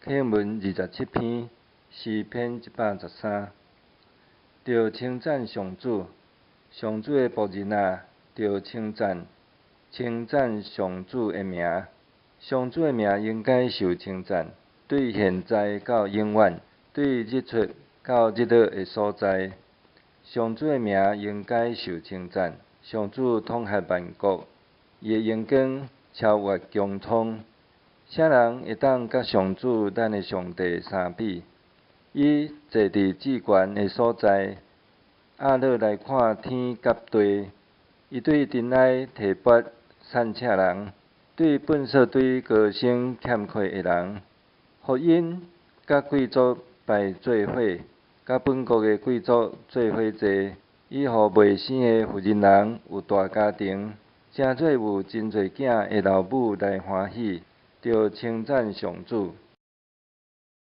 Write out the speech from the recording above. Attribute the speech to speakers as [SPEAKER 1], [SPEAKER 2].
[SPEAKER 1] 課文27篇，詩篇113。著稱讚上主，上主的僕人啊，著稱讚，稱讚上主的名。上主的名應該受稱讚，對現在到永遠，對日出到日落的所在。上主的名應該受稱讚。上主統轄萬國，伊的榮光超越穹蒼。啥人會當佮上主咱的上帝相比？伊坐佇至懸的所在，壓落來看天佮地。伊對塵埃提拔散赤人，對糞埽堆高升欠缺的人，予𪜶佮貴族排做伙，佮本國的貴族做伙坐。伊予未生的婦人人有大家庭，成做有真濟囝的老母來歡喜。著稱讚上主。